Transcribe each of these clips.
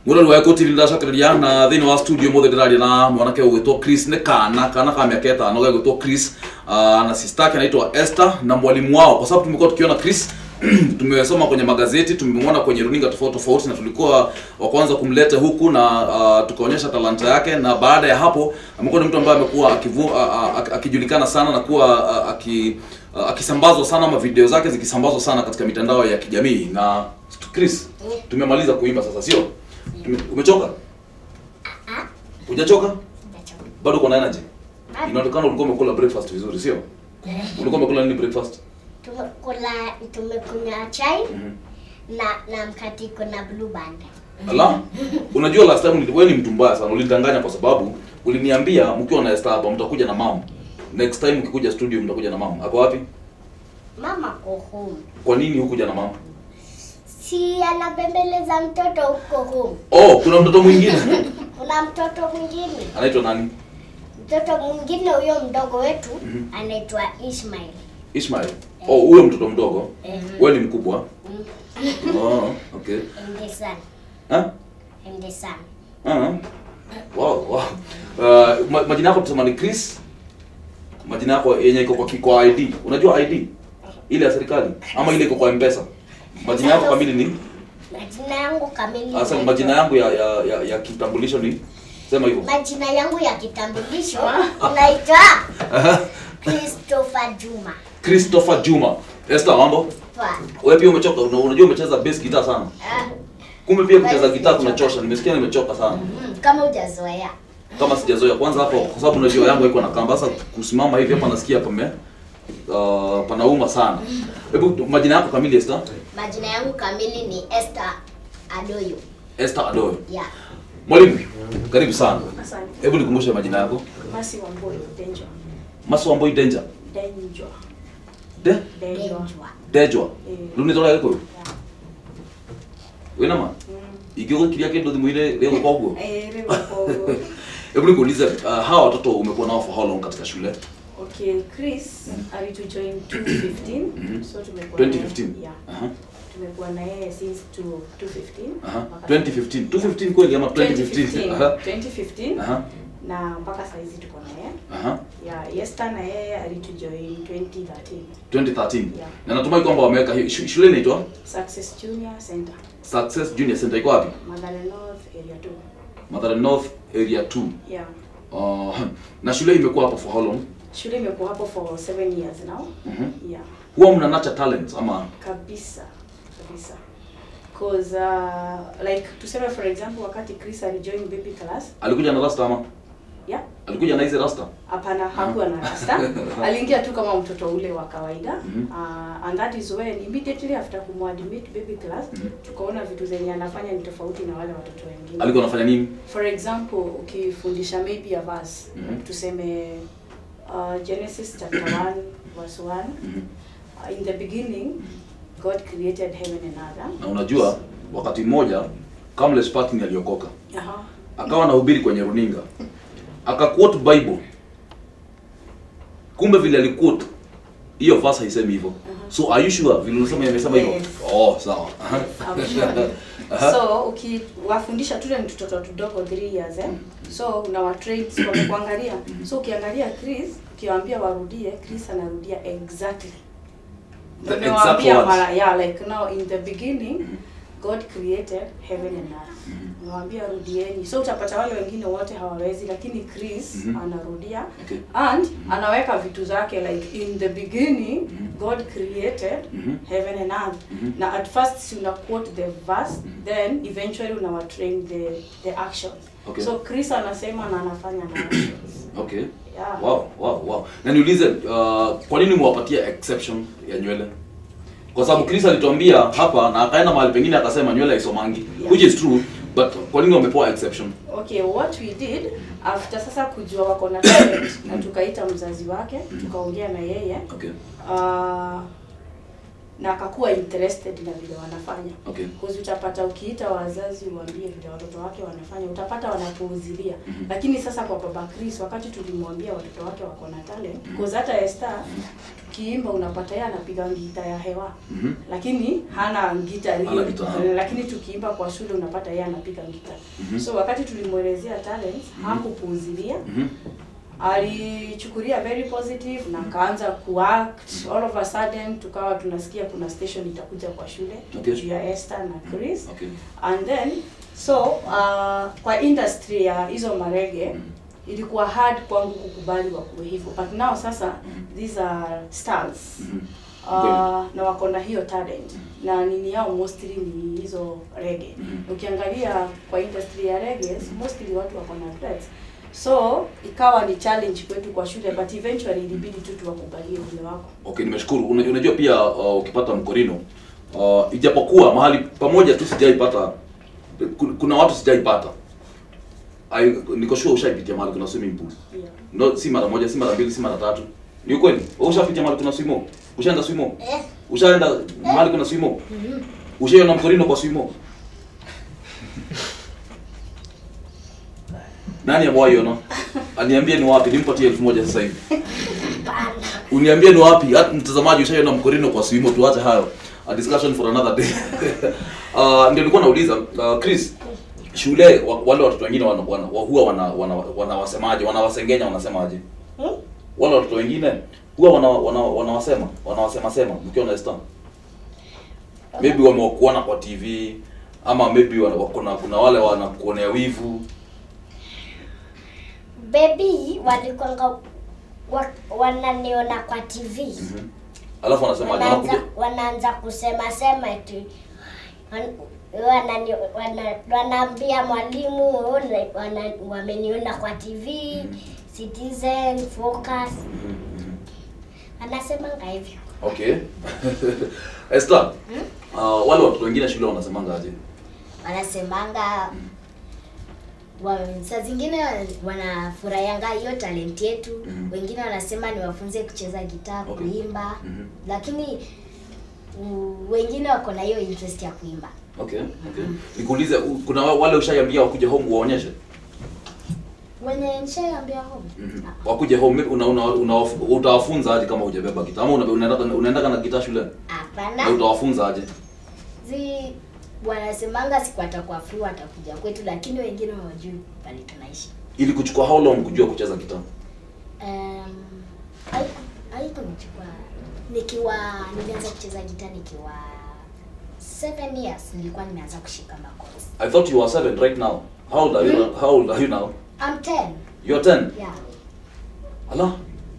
Mũrori wa Gĩkũyũ TV ndacokereria na thĩinĩ wa studio mũthĩ ndĩraria na mwanake ũgwĩtwo Chris. Nĩ kana ka mĩaka 5 gegwĩtwo Chris, na sister yake anaitwa Esther na mwalimu wao, kwa sababu tumekuwa tukiona Chris tumesoma kwenye magazeti, tumemwona kwenye runinga tofauti tofauti, na tulikuwa wa kwanza kumleta huku na tukaonyesha talanta yake, na baada ya hapo amekuwa ni mtu ambaye amekuwa akijulikana sana na kuwa akisambazwa sana, ama video zake zikisambazwa sana katika mitandao ya kijamii. Na Chris, tumemaliza kuimba sasa, sio? Umechoka? Hujachoka? Sijachoka. Bado uko na energy? Inaonekana ulikuwa umekula breakfast vizuri, sio? Ulikuwa umekula nini breakfast? Tumekunywa chai na mkate na Blue Band. Ala? Unajua last time wewe ni mtu mbaya sana, ulinidanganya kwa sababu uliniambia mkiwa na Esther hapa mtakuja na mama. Next time ukikuja studio mtakuja na mama. Ako wapi? Mama ko home. Kwa nini hukuja na mama? Si anabembeleza mtoto huko home. Oh, kuna mtoto mwingine? Kuna mtoto mwingine. Anaitwa nani? Mtoto mwingine huyo mdogo wetu anaitwa Ishmael. Ishmael. Oh, huyo mtoto mdogo. Wewe ni mkubwa? Oh, okay. I'm the son. Huh? I'm the son. Wow, wow. Majina yako tusema ni Chris. Majina yako yenye iko kwa ID. Unajua ID? Ile ya serikali ama ile iko kwa M-Pesa? Majina yako kamili ni? Majina yangu kamili. Sasa majina yangu ya kitambulisho ni? Sema hivyo. Majina yangu ya kitambulisho naitwa Christopher Juma. Christopher Juma. Esther, mambo? Poa. Wewe pia umechoka, unajua umecheza bass guitar sana. Kumbe pia kucheza guitar kunachosha. Nimesikia nimechoka sana. Kama hujazoea. Kama sijazoea kwanza hapo, kwa sababu unajua yangu iko na kamba. Sasa kusimama hivi hapa nasikia hapa panauma sana. Hebu majina yako kamili Esther? Majina yangu kamili ni Esther Adoyo. Esther Adoyo. Yeah. Mwalimu, karibu sana. Asante. Hebu nikumbushe majina yako. Masi Wamboi Danger. Masi Wamboi Danger. Danger. De? Danger. Dejwa. Luni tola yako. Wewe nama? Ikiwa kilia kendo thimu-inĩ rĩgũka ũguo? Eh, rĩgũka ũguo. Hebu nikuulize, hawa watoto umekuwa nao for how long katika shule? Okay, Chris alitujoin 2015. So tumekuwa 2015. Yeah. Tumekuwa na yeye since 2015. 2015. 2015 kweli ama 2015? 2015. Na mpaka saa hizi tuko na yeye. Yeah, Esther na yeye alitujoin 2013. 2013. Yeah. Na natumai kwamba wameweka hiyo shule inaitwa Success Junior Center. Success Junior Center iko wapi? Mathare North Area 2. Mathare North Area 2. Yeah. Na shule imekuwa hapo for how long? Shule imekuwa hapo for 7 years now. Yeah. Huwa mna nurture talents ama? Kabisa. Kabisa. Cause like tuseme for example wakati Chris alijoin baby class, alikuja na rasta ama? Yeah. Alikuja na hizi rasta? Hapana, hakuwa na rasta. Aliingia tu kama mtoto ule wa kawaida. And that is when immediately after kumuadmit baby class, tukaona vitu zenye anafanya ni tofauti na wale watoto wengine. Alikuwa anafanya nini? For example, ukifundisha maybe a verse, tuseme Genesis chapter 1 verse 1. In the beginning God created heaven and earth. Na unajua wakati mmoja Kamlesh Pattni aliokoka. Akawa anahubiri kwenye runinga. Akaquote Bible. Kumbe vile aliquote hiyo verse haisemi hivyo. So are you sure vile unasema imesema hivyo? Yes. Oh, sawa. I'm sure. So ukiwafundisha tule ni mtoto tudogo 3 years eh. So unawatrain so wamekuangalia. So ukiangalia Chris, ukiwaambia warudie, Chris anarudia exactly. The exact words. Yeah, like now in the beginning God created heaven and earth. Unawaambia rudieni. So utapata wale wengine wote hawawezi, lakini Chris anarudia. Okay. And anaweka vitu zake like in the beginning God created heaven and earth. Na at first una quote the verse, then eventually unawatrain the actions. Okay. So Chris anasema na anafanya na actions. Okay. Yeah. Wow, wow, wow. Na niulize, kwa nini mwapatia exception ya nywele? Kwa sababu Chris alituambia hapa na akaenda mahali pengine akasema nywele haisomangi, Yeah. which is true, but kwa nini wamepewa exception? Okay, what we did after sasa kujua wako na talent na tukaita mzazi wake, tukaongea na yeye. Okay. na akakuwa interested na vile wanafanya. Okay. Because utapata ukiita wazazi uambie vile watoto wake wanafanya, utapata wanapuuzilia. Lakini sasa kwa Baba Chris, wakati tulimwambia watoto wake wako na talent, because hata Esther tukiimba unapata yeye anapiga ngita ya hewa. Lakini hana ngita real. Lakini tukiimba kwa shule unapata yeye anapiga ngita. So wakati tulimwelezea talents, hakupuuzilia. Alichukulia very positive na akaanza kuact. All of a sudden tukawa tunasikia kuna station itakuja kwa shule ya Esther na Chris. And then so kwa industry ya hizo marege ilikuwa hard kwangu kukubali wakuwe hivyo, but now sasa these are stars. Na wako na hiyo talent na nini yao mostly ni hizo reggae. Ukiangalia kwa industry ya reggae mostly watu wako na dreads. So ikawa ni challenge kwetu kwa shule, but eventually ilibidi tu tuwakubalie vile wako. Okay, nimeshukuru. Unajua pia ukipata mkorino, ijapokuwa mahali pamoja tu sijaipata, kuna watu sijaipata. Niko sure ushaipitia mahali kuna swimming pool. Yeah. No, si mara moja, si mara mbili, si mara tatu. Ni ukweli? Wewe ushapitia mahali kuna swimming? Ushaenda swimming? Ushaenda mahali kuna swimming? Ushaiona mkorino kwa swimming? Nani amewahi ona? Aniambie ni wapi, nimpatie 1000 sasa hivi. Uniambie ni wapi, hata mtazamaji ushaiona mkorino kwa swimo, tuache hayo. A discussion for another day. Ndio nilikuwa nauliza Chris, shule wale watoto wengine huwa wanawasemaje, wanawasengenya, wanasemaje? Wale watoto wengine huwa wanawasema, wanawasema sema mkiona Esther. Maybe wamekuona kwa TV ama maybe kuna wale wanakuonea wivu. Baby walikuwa wananiona kwa TV. Alafu wanasema wanaanza kusema sema eti wanaambia mwalimu wameniona kwa TV, Citizen, Focus. Anasema hivyo. Okay. Esther, wale watu wengine shule wanasemanga aje? Wanasemanga saa zingine wanafurahianga hiyo talent yetu. Wengine wanasema niwafunze kucheza gitaa, kuimba. Lakini wengine wako na hiyo interest ya kuimba. Okay, okay. Nikuulize, kuna wale ushaiambia wakuja home waonyeshe? Wenye nishaiambia home? Wakuje home, utawafunza aje kama hujabeba gitaa? Ama unaenda na gitaa shule? Hapana. Utawafunza aje? Wanasemanga siku atakuwa free watakuja kwetu, lakini wengine hawajui pale tunaishi. Ili kuchukua how long kujua kucheza gitaa? Haikunichukua. Nilianza kucheza gitaa nikiwa 7 years, nilikuwa nimeanza kushika makozi. I thought you were 7 right now. How old are you? How old are you now? I'm 10. You're 10? Yeah. Allah,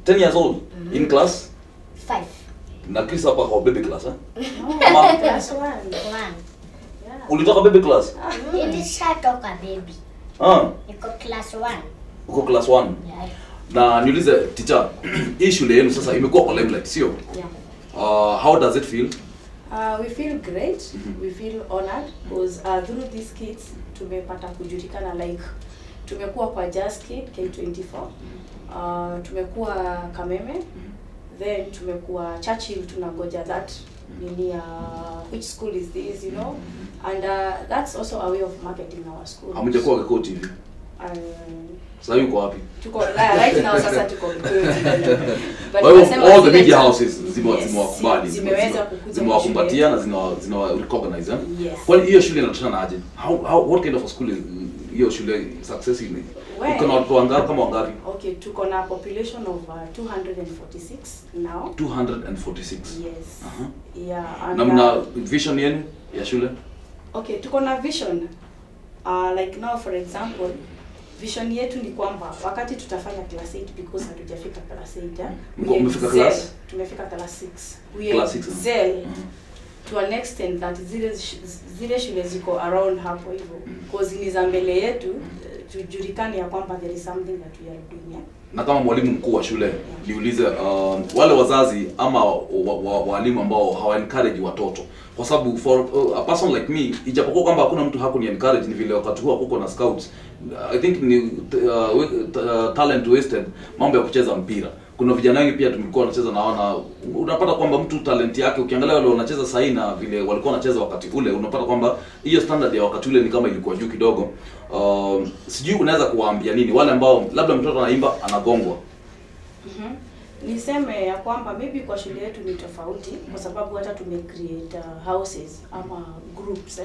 10 years old. In class? 5. Na Chris hapa kwa baby class, eh? No, class 1. Ulitoka baby class? Nilishatoka baby. Niko class 1. Uko class 1? Yeah. Na niulize teacher, hii shule yenu sasa imekuwa kwa limelight, sio? Yeah. How does it feel? We feel great. We feel honored because through these kids tumepata kujulikana, like tumekuwa kwa Just Kid K24. Tumekuwa Kameme. Then tumekuwa Churchill, tunangoja that nini, which school is this, you know? And that's also a way of marketing our school. Hamjakuwa kwa TV? Sasa yuko wapi? Tuko right now sasa tuko TV. But all the media houses zimewakubali, zimeweza kukuza, zimewakumbatia na zina recognize, eh? Yes. Kwani hiyo shule inatoshana aje? How what kind of a school is hiyo shule success ile? Iko na watu wangapi kama wangapi? Okay, tuko na population of 246 now. 246. Yes. Yeah, and na mna vision yenu ya shule? Okay, tuko na vision. Like now for example, vision yetu ni kwamba wakati tutafanya class 8, because hatujafika class 8, Mmefika class? Tumefika class 6. We class 6. Excel to an extent that zile shule ziko around hapo hivyo. Because ni za mbele yetu, tujulikane ya kwamba there is something that we are doing. Yeah? Na kama mwalimu mkuu wa shule, niulize wale wazazi ama walimu ambao hawa encourage watoto, kwa sababu for a person like me, ijapokuwa kwamba hakuna mtu hakuni encourage, ni vile wakati huo kuko na scouts, I think ni talent wasted, mambo ya kucheza mpira. Kuna vijana wengi pia tumekuwa wanacheza na wana, unapata kwamba mtu talent yake ukiangalia wale wanacheza sasa na vile walikuwa wanacheza wakati ule, unapata kwamba hiyo standard ya wakati ule ni kama ilikuwa juu kidogo. Sijui unaweza kuwaambia nini wale ambao labda mtoto anaimba anagongwa? Niseme ya kwamba maybe kwa shule yetu ni tofauti kwa sababu hata tume create houses ama groups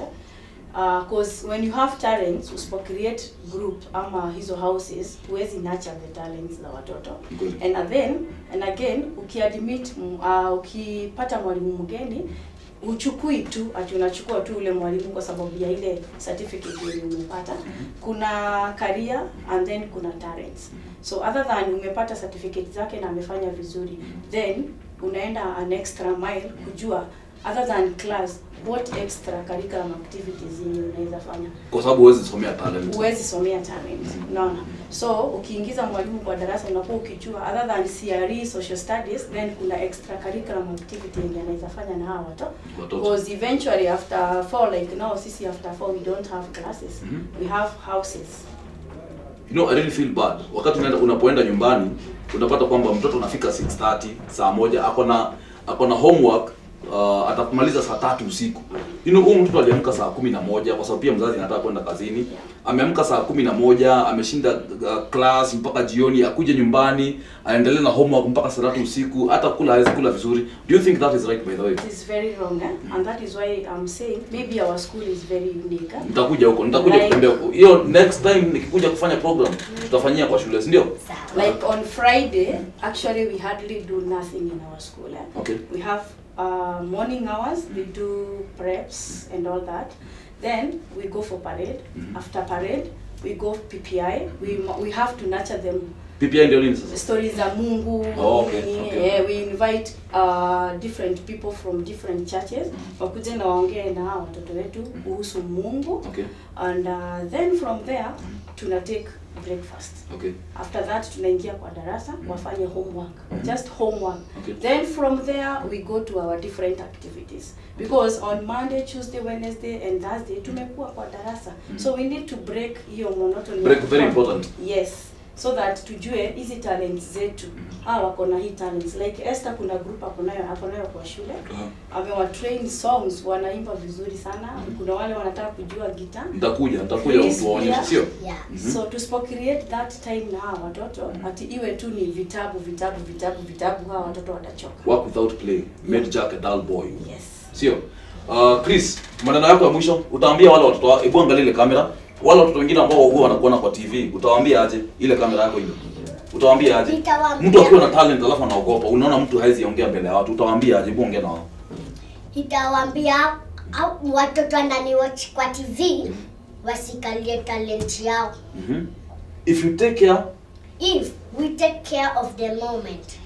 cause when you have talents, usipo create group ama hizo houses, huwezi nurture the talents za watoto. And then and again ukiadmit, ukipata mwalimu mgeni, uchukui tu ati unachukua tu ule mwalimu kwa sababu ya ile certificate yenye umepata. Kuna career and then kuna talents. So other than umepata certificate zake na amefanya vizuri, then unaenda an extra mile kujua other than class what extra curriculum activities yenye unaweza fanya, kwa sababu huwezi somea talent. Huwezi somea talent, unaona. So ukiingiza mwalimu kwa darasa unakuwa ukijua other than CRE, social studies, then kuna extra curriculum activity yenye anaweza fanya na hawa watoto. Because eventually after 4, like now sisi after 4 we don't have classes. We have houses. You know, I really feel bad. Wakati unapoenda nyumbani unapata kwamba mtoto anafika 6:30, saa 1 ako na homework, atamaliza saa 3 usiku. You know, huyu mtoto aliamka saa 11 kwa sababu pia mzazi anataka kwenda kazini. Ameamka saa 11, ameshinda class mpaka jioni, akuje nyumbani, aendelee na homework mpaka saa 3 usiku, hata kula hawezi kula vizuri. Do you think that is right, by the way? It is very wrong, eh? And that is why I'm saying maybe our school is very unique. Nitakuja huko, nitakuja kutembea huko. Hiyo next time nikikuja kufanya program, tutafanyia kwa shule, si ndio? Like on Friday, actually we hardly do nothing in our school. Eh? Okay. We have morning hours, we do preps and all that. Then we go for parade. After parade, we go PPI. We have to nurture them. PPI ndio nini sasa? Stories za Mungu. Oh, okay, okay. Yeah, we invite different people from different churches. Wakuje na waongee na hawa watoto wetu kuhusu Mungu. Okay. And then from there tuna take breakfast. Okay. After that tunaingia kwa darasa wafanye homework. Just homework. Okay. Then from there we go to our different activities. Because on Monday, Tuesday, Wednesday and Thursday tumekuwa kwa darasa. So we need to break hiyo monotony. Break, very important. Yes. So that tujue hizi talents zetu. Hawa wako na hii talents. Like Esther kuna group ako nayo kwa shule. Amewa train songs, wanaimba vizuri sana. Kuna wale wanataka kujua guitar. Nitakuja tuwaonyeshe, sio? Yeah. So tusipo create that time na hawa watoto, ati iwe tu ni vitabu vitabu vitabu vitabu, hawa watoto watachoka. Work without play made Jack a dull boy. Yes. Sio? Chris, maneno yako ya mwisho utaambia wale watoto, hebu angalia ile kamera. Wale watoto wengine ambao huwa wanakuona kwa TV, utawaambia aje ile kamera yako ile? Utawaambia aje? Mtu akiwa na talent alafu anaogopa, unaona mtu haizi ongea mbele ya watu, utawaambia aje? Hebu ongea na wao. Nitawaambia watoto wananiwatch kwa TV wasikalie talent yao. If you take care, if we take care of the moment,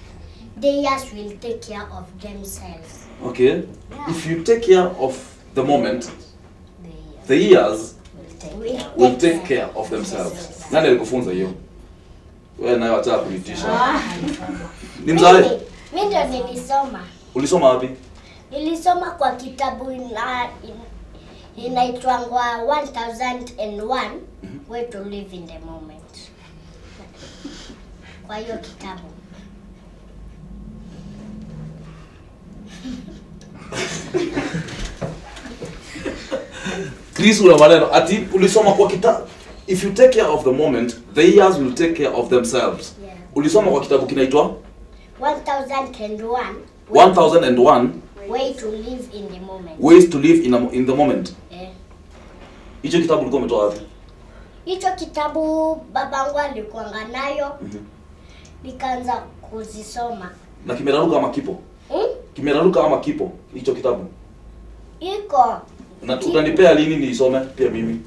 the years will take care of themselves. Okay. Yeah. If you take care of the moment, the years will take care of themselves. Nani alikufunza hiyo? Wewe nayo acha kunitisha. Ni mzae? Mimi ndio nilisoma. Ulisoma wapi? Nilisoma kwa kitabu inaitwa 1001 Way to Live in the Moment. Kwa hiyo kitabu. Chris, una maneno ati ulisoma kwa kitabu. If you take care of the moment, the years will take care of themselves. Yeah. Ulisoma kwa kitabu kinaitwa 1001 1001 Way to Live in the Moment. Ways to live in the moment. Yeah. Hicho kitabu ulikuwa umetoa wapi? Hicho kitabu babangu alikuwa nayo. Nikaanza kuzisoma. Na kimeraruka ama kipo? Kimeraruka ama kipo hicho kitabu? Iko. Na utanipea lini niisome pia mimi?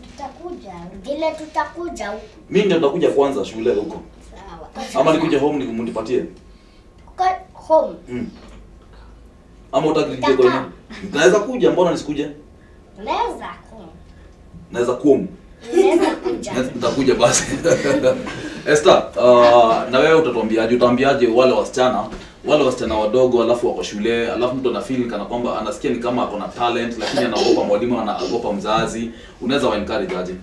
Tutakuja. Vile tutakuja huko. Mimi ndio nitakuja kwanza shule huko. Sawa. Ama nikuje home nipatie? Kwa home. Ama utaki nije kwa nini? Naweza kuja, mbona nisikuje? Naweza kuja. Naweza kuom. Naweza kuja. Nitakuja basi. Esther, na wewe utatuambiaje? Utaambiaje wale wasichana wadogo alafu wako shule, alafu mtu ana feel kana kwamba anasikia ni kama ako na talent lakini anaogopa mwalimu, anaogopa mzazi, unaweza wa encourage aje?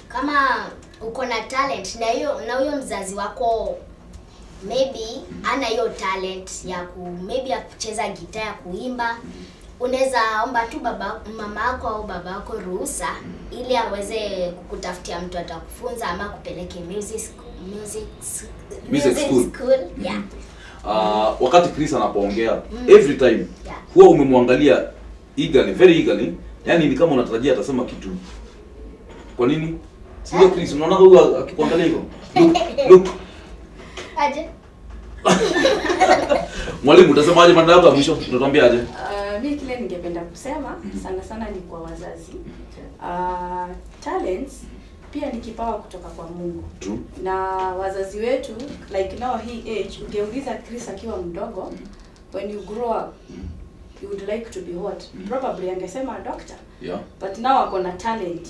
Kama uko na talent na hiyo na huyo mzazi wako maybe ana hiyo talent ya maybe ya kucheza gitaa, ya kuimba, unaweza omba tu mama yako au baba yako ruhusa ili aweze kukutafutia mtu atakufunza ama kupeleke music school. Yeah. Wakati Chris anapoongea every time huwa umemwangalia eagerly, very eagerly, yani ni kama unatarajia atasema kitu. Kwa nini? Sio Chris, unaona huwa akikuangalia hivyo. Look. Aje. Mwalimu, utasemaje maneno yako ya mwisho? Unatuambia aje? Mimi kile ningependa kusema sana sana ni kwa wazazi. Talents pia ni kipawa kutoka kwa Mungu. True. Na wazazi wetu like now he age, ungeuliza Chris akiwa mdogo, when you grow up you would like to be what? Probably angesema a doctor. Yeah. But now ako na talent.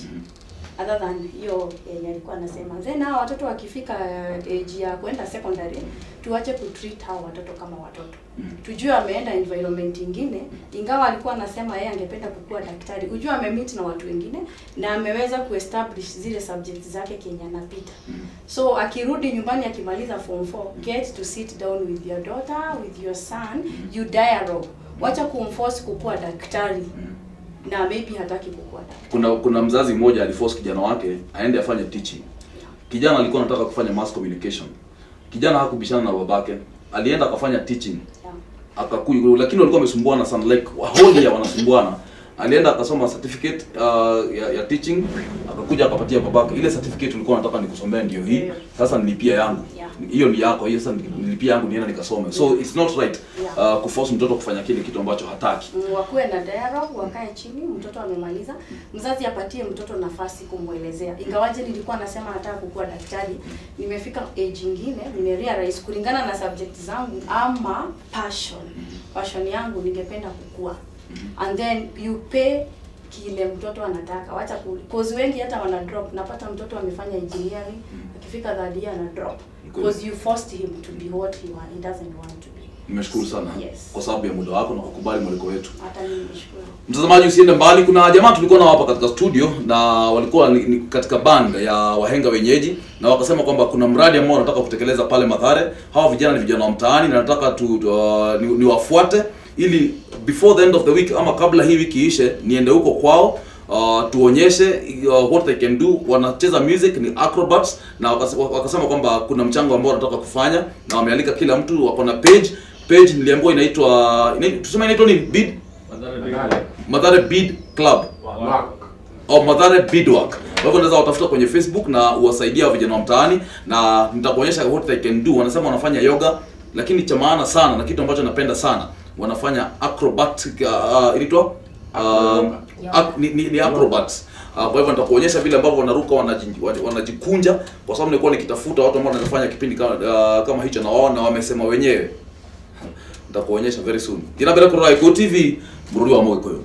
Other than hiyo yenye alikuwa anasema. Then hao watoto wakifika age ya kwenda secondary, tuache kutreat hao watoto kama watoto. Tujue ameenda environment nyingine, ingawa alikuwa anasema yeye angependa kukua daktari. Ujue amemeet na watu wengine na ameweza kuestablish zile subjects zake kenye anapita. So akirudi nyumbani akimaliza form 4, get to sit down with your daughter, with your son, you dialogue. Wacha kumforce kukua daktari. Na maybe hataki kukua daktari. Kuna mzazi mmoja aliforce kijana wake aende afanye teaching. Kijana alikuwa anataka kufanya mass communication. Kijana hakubishana na babake, alienda akafanya teaching. Akakuja, lakini walikuwa wamesumbuana sana, like whole year wanasumbuana. Alienda akasoma certificate ya teaching, akakuja akapatia babake ile certificate ulikuwa unataka nikusomea ndio hii. Sasa nilipia yangu. Hiyo ni yako, hiyo sasa nilipia yangu nienda nikasome. So it's not right kuforce mtoto kufanya kile kitu ambacho hataki. Wakuwe na dialogue, wakae chini, mtoto amemaliza, mzazi apatie mtoto nafasi kumuelezea. Ingawaje nilikuwa nasema nataka kukua daktari, nimefika age nyingine, nimerealize kulingana na subject zangu ama passion yangu ningependa kukua. And then you pay kile mtoto anataka. Wacha cause wengi hata wana drop. Napata mtoto amefanya engineering, akifika third year ana drop. Because you forced him to be what he doesn't want to be. Nimeshukuru sana kwa sababu ya muda wako na kukubali mwaliko wetu. Hata mimi nimeshukuru. Mtazamaji, usiende mbali, kuna jamaa tulikuwa nao hapa katika studio na walikuwa ni katika band ya wahenga wenyeji, na wakasema kwamba kuna mradi ambao wanataka kutekeleza pale Mathare. Hawa vijana ni vijana wa mtaani na nataka ni wafuate ili before the end of the week ama kabla hii wiki ishe niende huko kwao, tuonyeshe what they can do. Wanacheza music, ni acrobats, na wakasema kwamba kuna mchango ambao wanataka kufanya na wamealika kila mtu. Wako na page niliambiwa inaitwa, tuseme inaitwa nini? Bead Mathare Bead Club au Mathare Beadwork. Kwa hivyo unaweza watafuta kwenye Facebook na uwasaidia vijana wa mtaani, na nitakuonyesha what they can do. Wanasema wanafanya yoga, lakini cha maana sana na kitu ambacho napenda sana, wanafanya acrobatic, inaitwa ni acrobats. Kwa hivyo nitakuonyesha vile ambavyo wanaruka, wanajikunja, kwa sababu nilikuwa nikitafuta watu ambao wanafanya kipindi kama hicho na wao, na wamesema wenyewe. Nitakuonyesha very soon. Jina bila Kurai TV, mrudi wa Moyo.